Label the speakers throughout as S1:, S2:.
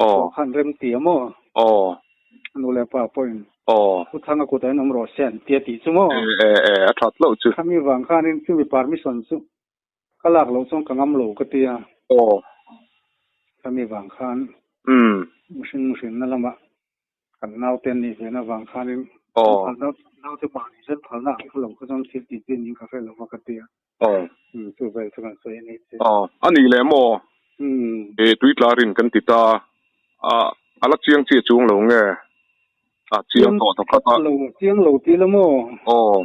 S1: Aw.
S2: Khan rem ti a maw?
S1: Aw.
S2: A nu leh pa pawhin.
S1: Aw.
S2: Pu Thanga kutah hian awm rawh se an ti a tih chu maw?
S1: E e e, a that loh chu.
S2: Khami vang khanin chumi permission chu ka lak loh chuan ka ngam lo ka ti a.
S1: Aw.
S2: Khami vang khan.
S1: Umm.
S2: Mihring hrinna lamah kan naute an nih ve na vang khanin
S1: Aw.
S2: phalna naute mahni zel phalna ang kha lo kha chuan thil tih chin in ka hre lo va ka ti a.
S1: Aw.
S2: Umm chu vel chu kan sawi a ni che.
S1: Aw, a nih leh maw?
S2: Umm.
S1: E tui tlarin kan ti ta a, a la chiang chiah chuang lo nge? A chiang tawh ta khat a.
S2: Lo, chiang lo ti la maw?
S1: Aw.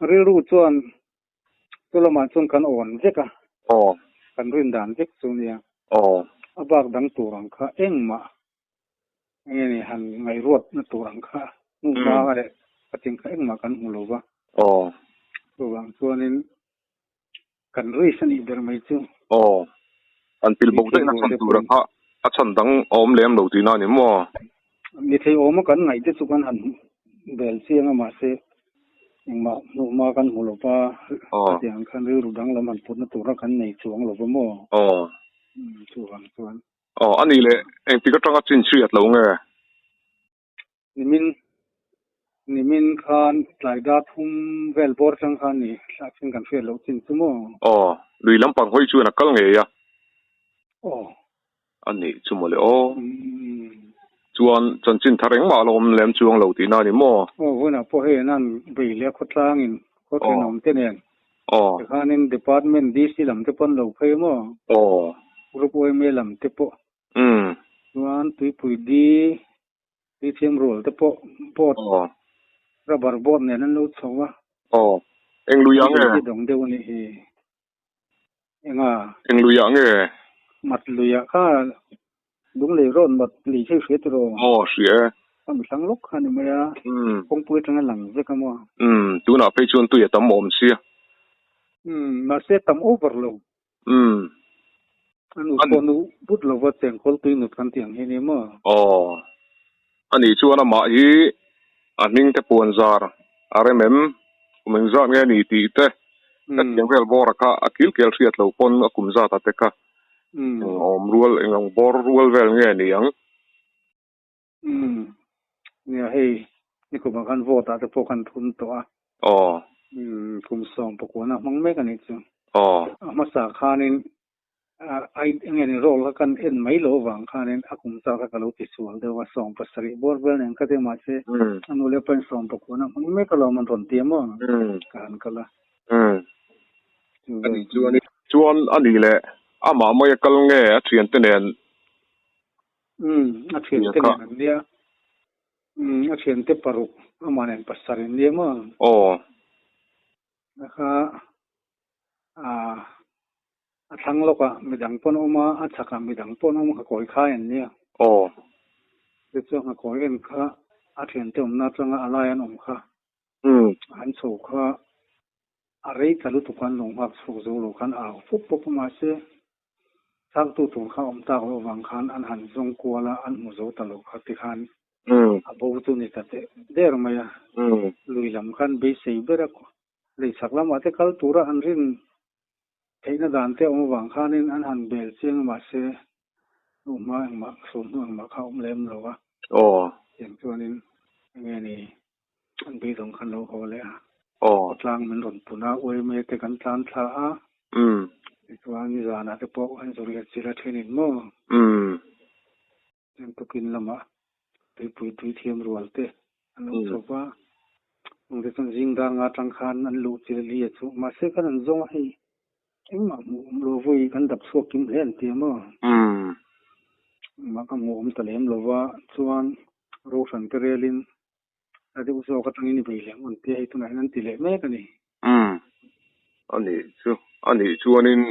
S2: Rilru chuan chu lamah chuan kan awn vek a.
S1: Aw.
S2: Kan rin dan vek chu nia.
S1: Aw.
S2: A bak dang tur ang kha engmah enge ni han ngaihruatna tur ang kha hmuhma leh patling kha engmah kan hmu lo va.
S1: Aw.
S2: Chuvang chuanin kan risk a nih ber mai chu.
S1: Aw. An pil bawk daihna chhan tur ang kha a chhan dang a awm lem lo tihna a ni maw?
S2: Mi thei awma kan ngaih te chu kan han bel chiang a mahse engmah hmuhma kan hmu lo va.
S1: Aw.
S2: Khatiang khan rilru danglam han putna tura kan nei chuang lo va maw?
S1: Aw.
S2: Chuvang chuan.
S1: Aw, a nih leh engtik atanga chin chhiat lo nge?
S2: Nimin, nimin khan tlai dar thum vel bawr atang khan ni thlah chin kan hriat loh chin chu maw?
S1: Aw, lui lampang hawi chuan a kal ngei a.
S2: Aw.
S1: A nih chu mawle aw. Chuan chanchin thar engmah a la awm lem chuang lo tihna a ni maw?
S2: Aw, vawiinah pawh hei an han bei leh a khawtlangin khaw thenawm te nen.
S1: Aw.
S2: Tikhanin Department DC lam te pawh an lo phei maw?
S1: Aw.
S2: Group yma lam te pawh.
S1: Umm.
S2: Chuan Tuipui D, Tuithiam rual te pawh boat,
S1: Aw.
S2: rubber boat nen an lo chho a.
S1: Aw. Eng luiah nge?
S2: Hi dawng deuh a nih hi. Enga?
S1: Eng luiah nge?
S2: Mat luiah kha Lunglei road mat lui thei hria tiraw?
S1: Aw, hria e.
S2: A mi hlang lawk kha a ni mai a, kawngpui atanga lang vek a maw?
S1: Umm, tunah phei chuan tui a tam awm sia.
S2: Umm, mahse tam over lo.
S1: Umm.
S2: A nu pawh nu but lova chengkawl tui nut kan tih ang hi a ni maw?
S1: Aw, a nih chuan amah hi a hming te puan zar a rem em? Kum engzat nge a ni tih te ka thiam vel bawr a kha a kil kel hriat lo pawn a kum zat a te kha. Eng awm rual, eng ang bawr rual vel nge ni ang?
S2: Umm. Nia hei, nikumah khan vote ah te pawh kan thun tawh a.
S1: Aw.
S2: Umm, kum sawm pakuana hmang mek a nih chu.
S1: Aw.
S2: A hmasa khanin ai enge ni role kha kan en mai loh avang khanin a kum chak kha ka lo ti sual deuh a, 70 bawr vel nen kha te mahse a nu leh pain 19 hmang mek alawm an rawn ti a maw? Ka han kal a.
S1: Umm. Ani chuan chuan a nih leh amah mai a kal nge a thiante nen?
S2: Umm a thiante nen an nia. Umm a thiante paruk amah nen pasarih an nia maw?
S1: Aw.
S2: A kha ah a thlang lawkah midang pawn a awm a, a chhakah midang pawn a awm a, nghakawi khai an nia.
S1: Aw.
S2: Tichuan nghakawi en kha a thiante awmna atanga a lai an awm kha. An chho kha a rei ta lutuk a, an lo nghak chhuak zo lo khan a au fawp fawp a, mahse chhangtu tur kha awm tak loh avang khan an han zawng kual a, an hmu zo ta lo kha tikhan a bo chu ni ta teh der mai a, lui lam khan beisei ber a, lei chhak lamah te kal tura an rin theihna dan te awm avang khanin an han bel chiang a, mahse hnuhma engmah sawn hnu engmah kha a awm lem lo a, tiang chuanin enge ni An beidawng khan lo haw leh a.
S1: Aw.
S2: Khawtlang min rawn pun a, uaime te kan tlan thla a. Tichuan nizanah te pawh an zawrh leh chilh a thenin maw? Chuan tukin lamah tuipui tui thiam rual te an lo chho va. Nungte chuan zing dar nga atang khan an luh chilh li a chu. Mahse khan an zawng a hei engmah hmuh awm lo vawi kan dap chhuak kim hle an ti a maw? Engmah ka hmuh awm ta lem lo va. Chuan Rohran te relin A deuh zawk atangin i bei leh ang tia hei tunah hian an ti leh mek a ni.
S1: Umm. A nih chu. A nih chuanin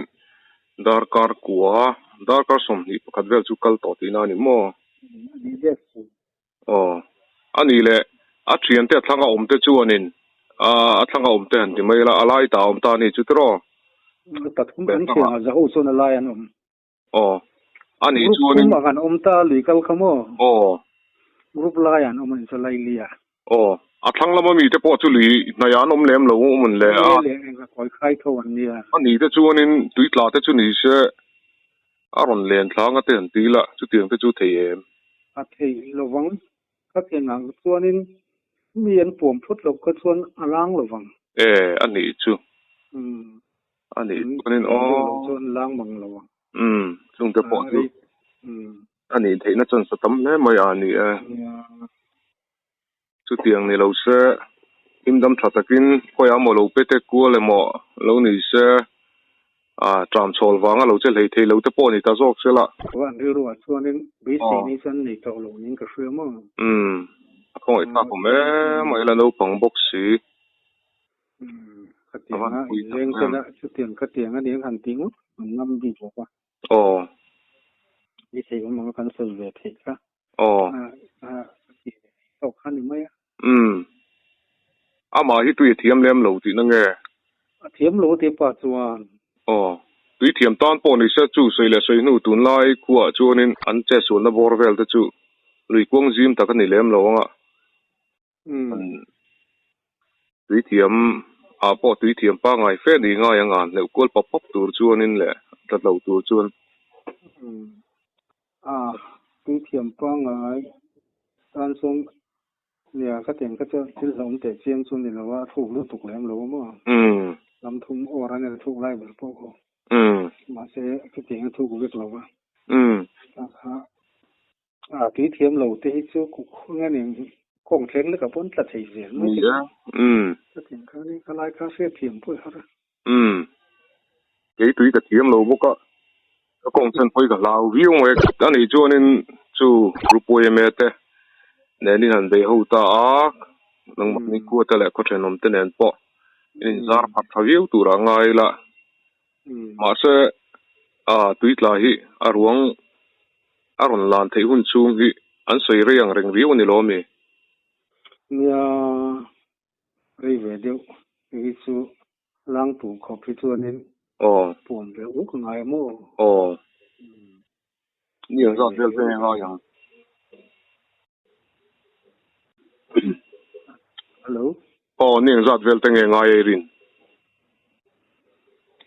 S1: darkar kua, darkar 21 vel chu kal tawh tihna a ni maw?
S2: A nih vek chu.
S1: Aw. A nih leh a thiante a thlanga awmte chuanin a thlanga awmte han ti mai ila, a lai ta a awm ta a ni chu tiraw?
S2: Pathum an thiangah zaho chuan a lai an awm.
S1: Aw. A nih
S2: Group
S1: chuanin.
S2: Thum ah kan awm ta lui kal kha maw?
S1: Aw.
S2: Group lai an awm a insa lai li a.
S1: Aw. A thlang lama mite pawh chu lui hnaih ah an awm lem lo awm an le a.
S2: Leh eng a kawi khai tho an nia.
S1: A nih te chuanin tui tla te chu ni se. A rawn len thlanga te han ti ila, chutiang te chu thei em?
S2: A thei lovang. Ka thianah chuanin mi an puam phut loh kha chuan a lang lovang.
S1: E, a nih chu. A nih chuanin aw.
S2: Chuan lang mang lo ang.
S1: Umm, chungte pawh chu a nih theihna chance a tam hle mai a ni e. Chutiang ni lo se, himdam tha takin khawiah emaw lo pe te kual emaw lo ni se, ah tram chhawl vanga lo che hlei thei lo te pawh ni ta zawk se la.
S2: An rilruah chuanin beisei ni chuan nei tawh lo niin ka hria maw?
S1: Umm, a khawngaih thlak awm em mai la naupang bawk si.
S2: Umm, khatianga inleng te la chutiang khatiang a ni ang han ti ngawt an ngam bik lo va.
S1: Aw.
S2: Beisei awm anga kan sawi ve theih kha.
S1: Aw.
S2: Tawk kha ni mai a.
S1: Umm. Amah hi tui a thiam lem lo tihna nge?
S2: A thiam lo tih pa chuan.
S1: Aw. Tui thiam tan pawh ni se chu sawi leh sawi hnu tunlai khuaah chuanin an chetsualna bawr vel te chu lui kuang zim tak a ni lem lo anga.
S2: Umm.
S1: Tui thiam ah pawh tui thiam pangngai fe ni ngai ang a, hneuh kual pap pap tur chuanin leh tlat lo tur chuan.
S2: Umm. A, tui thiam pangngai tan chuan nia ka tiang kha chuan thil hlauhawm teh chiang chu ni lo a, a thuk lutuk lem lo a maw?
S1: Umm.
S2: Lam thum awr a nia thuk lai ber pawh khaw.
S1: Umm.
S2: Mahse chutiang a thuk vek lo a.
S1: Umm.
S2: Ta kha a tui thiam lo te hi chu khuang a ning kawng thleng lek a pawn tla thei zel mai
S1: te. Nia. Umm.
S2: Ka tiang kha ni ka lai kha hriat thiam pawh i har a.
S1: Umm. Kei tui ka thiam lo bawk a, ka kawng chen pawh hi ka hlau viau mai a nih chuanin chu Rupuai eme te nen in han bei ho ta a, nangmahni khua te leh khaw thenawm te nen pawh in inzar phat tha viau tur a ngai ila. Mahse, a tui tla hi a ruang a rawn lan theih hun chhung hi an sawi rei ang reng viau a ni lo ami?
S2: Nia, rei ve deuh hi chu Lang tur khawp hi chuanin puan ve uk a ngai a maw?
S1: Aw. Ni ang zat vel te ngai ang.
S2: Hello.
S1: Aw, ni ang zat vel te nge ngai ei rin?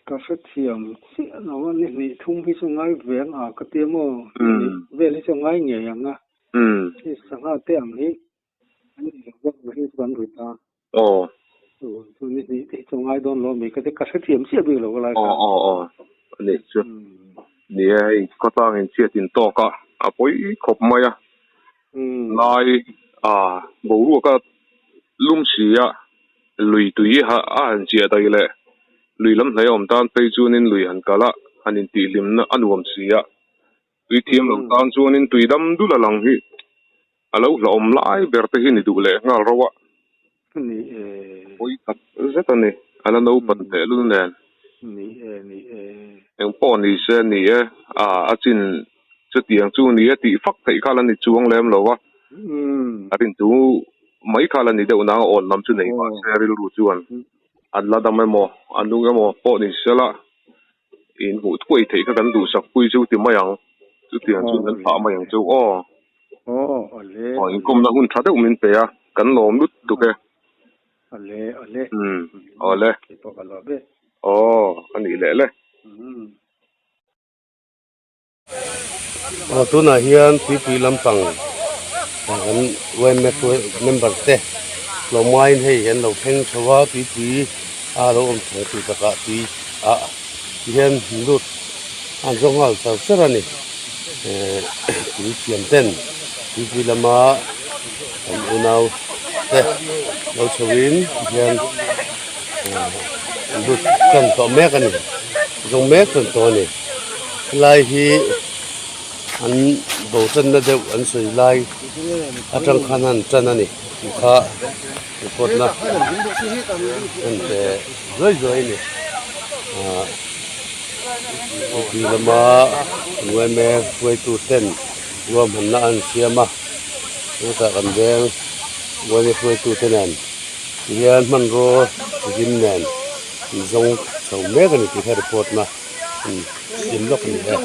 S2: Ka hrethiam chiah lo a, ni hnih thum hi chu ngai ve ang a ka ti a maw? Ni hnih vel hi chu ngai ngei ang a. Hei sangha te ang hi An ni lo vek mai hi chu kan rit a.
S1: Aw.
S2: Chu ni hnih te hi chu ngai dawn lo mai ka ti ka hrethiam chiah bik lo ka lai kha.
S1: Aw aw aw a nih chu. Ni e hei khawtlang in chhiat in tawk a a pawi khawp mai a. Lai a boruak a lum si a lui tui a han chiah daih leh lui lam hnaih a awm tan phei chuanin lui han kal a han intihhlimna a nuam si a. Tui thiam lo tan chuanin tui dam dul a lang hi a lo hlauhawm lai ber te hi ni duh leh nghal rauh a.
S2: Ni e.
S1: Pawi tak zet a ni, a la naupan teh lul nen.
S2: Ni e, ni e.
S1: Eng pawh ni se ni e, a a chin chutiang chu ni e tih fak theih kha la ni chuang lem lo a. A rin chu mai kha la ni deuh nang a awn lam chu nei mah se rilru chuan an la dam emaw a nung emaw pawh ni se la. In hmuh thuai theih kha kan duhsak pui chu ti mai ang. Chutiang chuan kan thlah mai ang chu aw.
S2: Aw, ale.
S1: Aw, inkawmna hun tha deuh min pe a, kan lawm lut tuk e.
S2: Ale, ale.
S1: Umm, awle.
S2: Kei pawh ka lawm e.
S1: Aw, a nih leh le.
S2: Umm.
S3: Aw tunah hian tuipui lampang kan YMF member te tlawmngaiin hei an lo thleng chho a tuipui a lo awm chho tur takah tui ah hian lut an zawng nghal char char a ni eh tui thiam ten tuipui lama kan unau te lo chho in tihian lut tan tawh mek a ni zawng mek tan tawh a ni. Helai hi an bo tanna deuh an sawi lai atang khan an tan a ni tih kha report na an pe zuai zuai a ni ah tui lama yma hruaitu ten ruahmanna an siam a chutah kan veng yma hruaitu te nen tihian hmanraw chikim nen an zawng chho mek a ni tih kha report na. Sim lawk a ni e.